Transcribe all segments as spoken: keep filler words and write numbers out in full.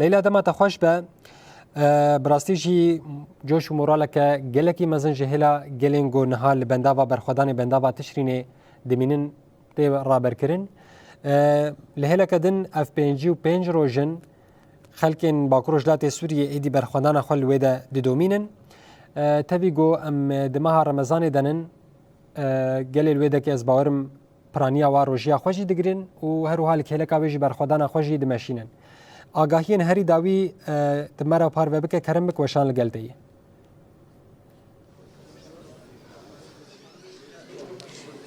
Leyla, dema te xweş be. E, bi rastî jî coş û moraleke gelekî mezin ji hêla gelên ku niha li bendava berxwedanê bendava Tişrînê dimînin tê raberkirin. E, li hêleke din ev pêncî û pênc roj in xelkên Bakur Rojhilatê Sûriyê êdî berxwedana xwe li wê de didomînin. E, tevî ku em di meha Remezanê de nin, e, gelê li wê dekê ez bawerim piraniya wa rojiya xwe jî digirin û her wiha li kêleka wê jî berxwedana xwe jî dimeşînin. Agahiyên herî dawî, e, tu me re parve bike, kerem bik weşan li gel te yî.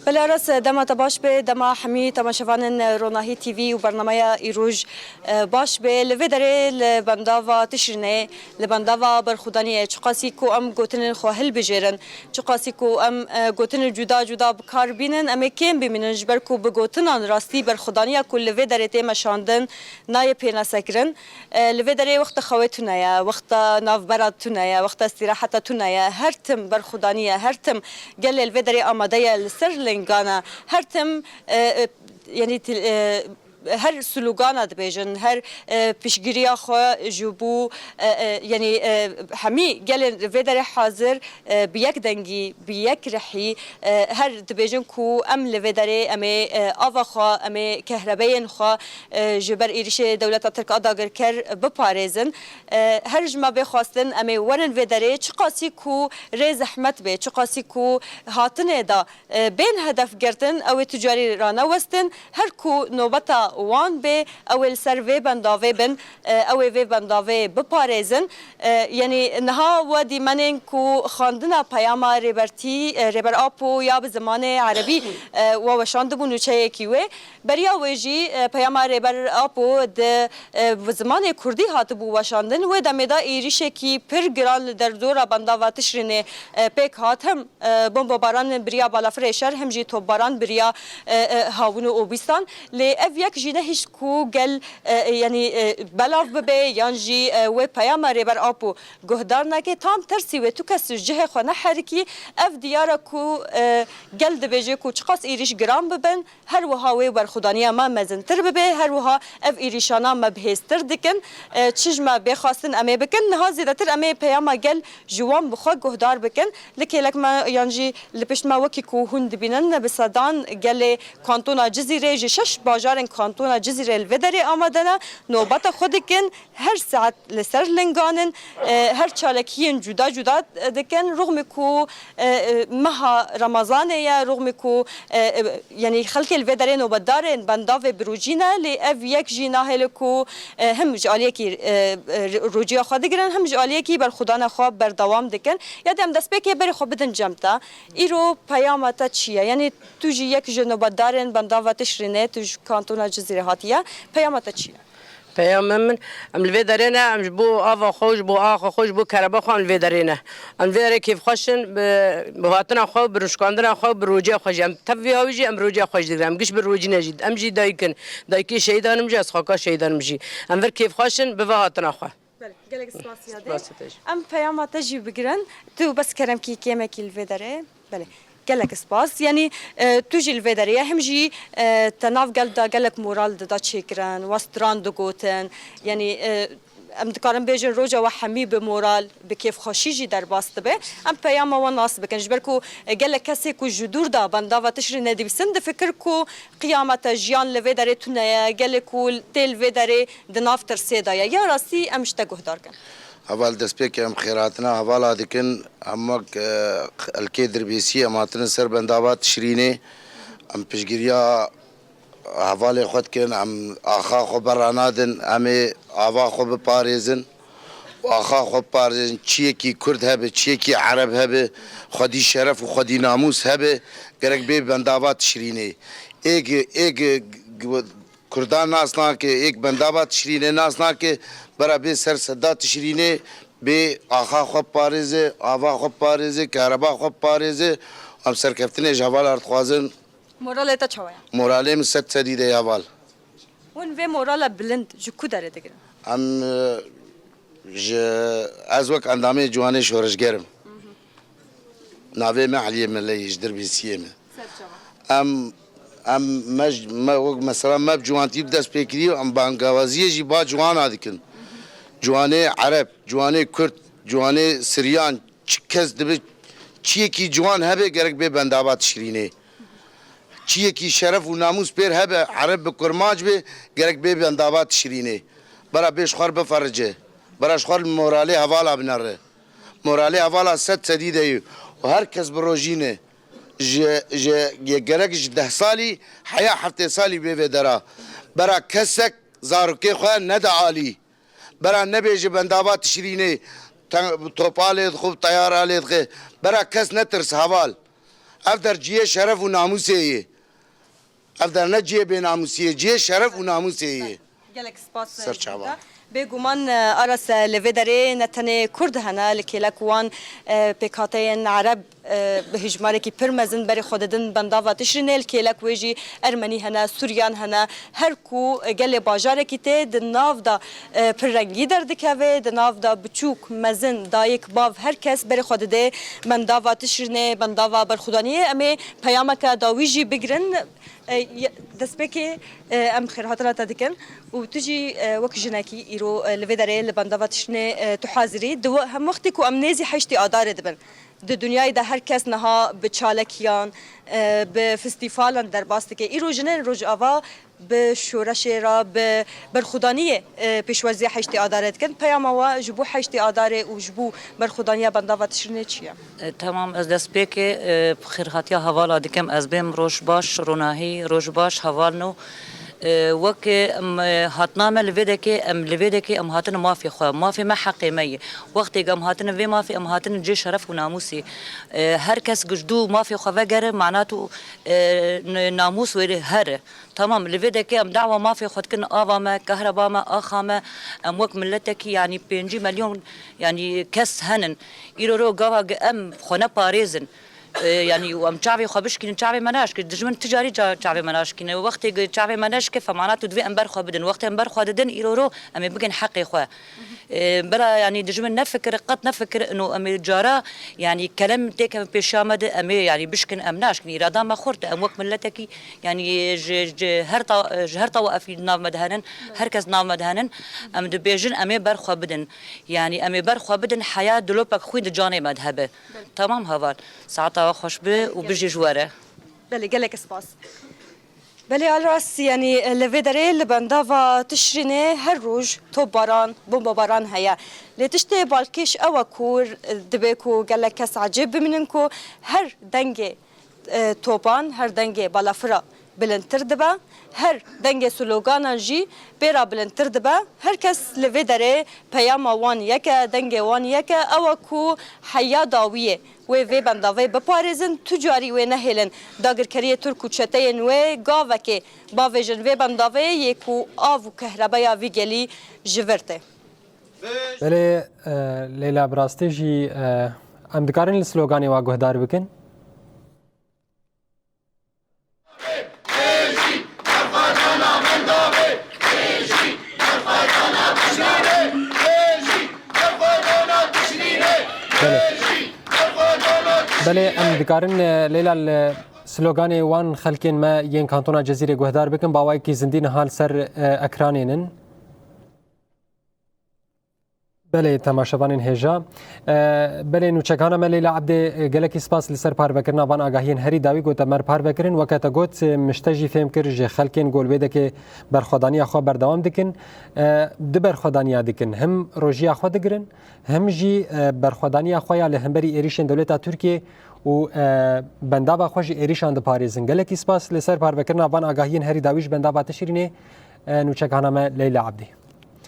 Belê Aras, dema te baş be, dema hemî temaşevanên Ronahî T V û bernameya îroj, e, baş be. Li vê derê li bendava Tişrînê, li bendava berxwedaniyê, çiqasî ku em gotinên xwe hilbijêrin, çiqasî ku em, e, gotinên cuda cuda bi kar bînin, em ê kêm bimînin, ji ber ku bi gotinan rastî berxwedaniya ku li vê derê tê meşandin nayê pênasekirin. E, li vê derê wexta xewê tune ye, wexta navbera tune ye, wexta îstîraheta tune ye. Her tim berxwedanî ye, her tim gelê li vê derê amade ye, li ser lingan e. Her tim, e, e, yanî til-, e, her slogana dibêjin, her, e, piştgiriya xwe ji bo, e, e, yanî, e, hemî gelên vê derê hazir, e, bi yek dengî, bi yek rihî, e, her dibêjin ku em li vê derê em ê, e, ava xwe, em ê kehrebeyên xwe, e, ji ber êrişê dewleta Tirk a dagirker biparêzin. E, her ji me bê xwestin em ê werin vê derê, çiqasî ku rê zehmet bê, çiqasî ku hatinê de, e, bên hedef girtin, ew ê tu carî ranewestin. Her ku nobeta wan bê, ew ê li ser vê bendavê bin, e, ew ê vê bendavê biparêzin. E, yanî niha we dîmenên ku xwendina peyama Rêbertî, e, Rêber Apo ya bi zimanê erebî, e, we weşandibû nûçeyekî wê. Beriya wê jî, e, peyama Rêber Apo di, e, bi zimanê kurdî hatibû weşandin. Wê demê de êrîşekî pir giran li derdora bendava Tişrînê, e, pêk hat. Hem, e, bombebaran biriya balafirê şer, hem jî topbaran biriya, e, e, Hawin û Obîstan. Lê ev yek jî nehişt ku gel, e, e, yanî, e, belav bibe yan jî, e, wê peyama Rêber Apo guhdar neke. Tam tersî wê, tu kes ji cihê xwe neherikî. Ev diyar e ku, e, gel dibêje ku çiqas êrîş giran bibin, her wiha wê berxwedaniya me mezintir bibe, her wiha ev êrîşana me bihêztir dikin. E, çi ji me bê xwestin em ê bikin, niha zêdetir em ê peyama gel ji wan bi xwe guhdar bikin. Li kêlek me yan jî li pişt me, wekî ku hûn dibînin, bi sedan gelê kantona Cizîrê, ji şeş bajarên kantona Cizîrê li vê derê amade ne, nobeta xwe dikin, her saet li ser lingan in, e, her çalakiyên cuda cuda dikin. Rûxmî ku, e, e, meha Remezanê ye, rûxmî ku, e, e, yanî xelkê li vê derê nobetdarên bendavê birûcî ne, lê ev yek jî nahêle ku, e, him ji aliyekî, e, e, rûciya xwe digirin, him ji aliyekî berxwedana xwe berdewam dikin. Ya dê em destpêkê berê xwe bidin cem te. Îro peyama te çi ye? Yanî tu jî yek ji nobetdarên bendava Tişrînê, tu ji kantona Cizîrê hatiye. Peyama te çi ye? Peyama min, em li vê derê ne, em ji bo ava xwe, ji bo axa xwe, ji bo kereba xwe em li vê derê ne. Em li vê derê kêfxweş in, bi, bi hatina xwe, bi rûnişkandina xwe, bi rûciya xwe jî. Em tev vî hawî jî, em rûciya xwe jî digirin. Em giş bi rûcî ne jî. Em jî dayik in. Dayikê şehîdan im jî, ez xaka şehîdan im jî. Em vir kêfxweş in, bi ve hatina xwe. Belê, gelek spas ya dê. Spas te jî. Em peyama te jî bigirin. Tu bes keremkî kêmekî li vê derê. Belê. Gelek spas. Yanî, e, tu jî li vê derê ye. Him jî, e, te nav gel de gelek moral dida çêkirin, we stran digotin. Yanî, e, em dikarin bêjin roja we hemî bi moral, bi kêfxweşî jî derbas dibe. Em peyama we nas bikin. Ji ber ku, e, gelek kesê ku ji dûr de bendava Tişrînê dibîsin, difikir ku qiyamete jiyan li vê derê tune ye. Gelê ku tê li vê derê di nav tirsê de ye. Ya rastî em ji te guhdar kin. Heval destpêkê em xêrhatina hevala dikin. Em wek, e, xelkê Dirbêsiyê em hatinin ser bendava Tişrînê. Em piştgiriya hevalê xwe dikin. Em axa xwe berra nadin. Em ê ava xwe biparêzin. Û axa xwe biparêzin. Çiyekî Kurd hebe, çiyekî Ereb hebe, xwedî şeref û xwedî namûs hebe, gerek bê bendava Tişrînê. Êk, êk, Kurdan nas nake, êk bendava Tişrînê nas nake, bera bê ser seda Tişrînê, bê axa xwe biparêze, ava xwe biparêze, kereba xwe biparêze. Em serkeftinê ji hevala dixwazin. Moralê te çawa ye? Moralê min sed sedî de ye heval. Hûn vê morala bilind ji ku derê digirin? Em, e, ji, ez wek endamê Ciwanê Şoreşger im. Navê me Eliyê Meleyî, ji Dirbêsiyê me. Ser çava. Em, em, me, me, wek mesela me bi ciwantî bi dest pê kirî, em bangawaziyê jî ba ciwana dikin. Ciwanê Ereb, ciwanê Kurd, ciwanê Siryan, çi kes dibe, çiyekî ciwan hebe gerek bê bendava Tişrînê. Çiyekî şeref û namûs pêr hebe, Ereb bi kurmanc bê, gerek bê bendava Tişrînê. Bera bê ji xwe re biferice. Bera ji xwe re moralê hevala binere. Moralê hevala sed sedî de ye. Û her kes bi rojîne. Ji, ji, gerek ji deh salî heya heftê salî bê vê dera. Bera kesek zarokê xwe nede alî. Bera nebêje bendava Tişrînê, te-, topa lê dixwe, teyara lê dixe. Bera kes netirse heval. Ev der cihê şeref û namûsê yê. Ev der ne cihê bênamûsiyê, cihê şeref û namûsê yê. Gelek spas. Serçava. Bêguman, e, Aras, e, li vê derê ne tenê Kurd hene, li kêlek wan, e, pêkhateyên Ereb, e, bi hejmarekî pir mezin berê xwe didin bendava Tişrînê, li kêlek wê jî Ermenî hene, Suryan hene, her ku gelê bajarekî tê di nav de, e, pirrengî derdikeve, di nav de biçûk, mezin, dayik, bav, her kes berê xwe dide bendava Tişrînê, bendava berxwedaniyê. Em ê peyameke dawî jî bigirin. E, ye-, destpêkê, e, em xêrhatina te dikin û tu jî, e, wek jinekî îro, e, li vê derê li bendava Tişrînê, e, tu hazirî. Di we-, hem wextê ku em nêzî heştê Adarê dibin. Di dinyayê de her kes niha bi çalekiyan, e, bi festîvalan derbas dike. Îro jinên Rojava bi şoreşê re, bi berxwedaniyê, e, pêşwaziya heştê Adarê dikin. Peyama we ji bo heştê Adarê û ji bo berxwedaniya bendava Tişrînê çi ye? E, temam, ez destpêkê, e, xêrhatiya hevala dikim. Ez bêm roj baş, ronahî, roj baş, hevalno. E, wek em, e, hatina me li vê dekê, em li vê dekê em hatine mafê xwe, mafê me heqê me ye. Wextê em hatine vê mafê, em hatine cê şeref û namûsê. E, her kes ji dû mafê xwe vegere, mana tu, e, n-, namûs wê here. Tamam, li vê dekê em dawa mafê xwe dikin, ava me, kehreba me, axa me, em wek miletekî, yanî pêncî milyon, yanî kes henin. Îro ro gava ge-, em xwe neparêzin. E, yanî û em çavê xwe bişkînin, çavê me naşkînin. Dijmin ti carî ça-, çavê me naşkîne. Wextê ge-, çavê me neşke, femana tu divê em ber xwe bidin. Wextê em ber xwe didin, îro ro em ê bigin heqê xwe. E, bira, yanî dijmin nefikir, qet nefikir, ino em ê cara, yanî kelem têkeve pêşiya me de, em ê, yanî bişkin, em naşkin. Îrada me xurt e, em wek miletekî, yanî ji, ji her ta-, ji her tawa efî nav me de henin, her kes nav me de henin, em dibêjin, em ê ber xwe bidin. Yanî em ê ber xwe bidin, heya dilopek xwîn di canê me de hebe. Belê. Tamam heval. Saeta we xweş be û bijî ji we re. Belê, gelek spas. Belê, Alras, yanî li vê derê li bendava Tişrînê her roj topbaran, bombabaran heye. Lê tiştê balkêş ew e ku dibe ku gelek kes ecêb bimînin ku her dengê, e, topan, her dengê balafira bilindtir dibe, her dengê sloganan jî pê re bilindtir dibe. Her kes li vê derê peyama wan yek e, dengê wan yek e, ew e ku heya dawiyê wê vê bendavê biparêzin, tu carî wê nehêlin dagirkeriyê Tirk û çeteyên wê gavekê bavêjin vê bendavê yê ku av û kehrebeya vî gelî ji vir tê. Belê, e, Leyla, bi rastî jî, e, em dikarin li sloganê wa guhdar bikin? Belê. Belê, em dikarin, e, Leyla, li sloganê wan xelkên me yên Kantona Cezîrê guhdar bikin, bi awayekî zindî niha li ser, e, ekranê nin. Belê, temaşevanên hêja. E, belê, nûçegihana me Leyla Ebdê, e, gelekî spas li ser parvekirina van agahiyên herî dawî ku te me re parve kirin. Weke te got, e, min ji te jî fêm kir ji xelkên ku li wê dekê berxwedaniya xwe berdewam dikin, e, di berxwedaniya dikin. Him rojiya xwe digirin, him jî, e, berxwedaniya xwe ya li hemberî êrîşên dewleta Tirkiyê û, e, bendava xwe ji êrîşan diparêzin. Gelekî spas li ser parvekirina van agahiyên herî dawî ji bendava Tişrînê, e, nûçegihana me Leyla Ebdî.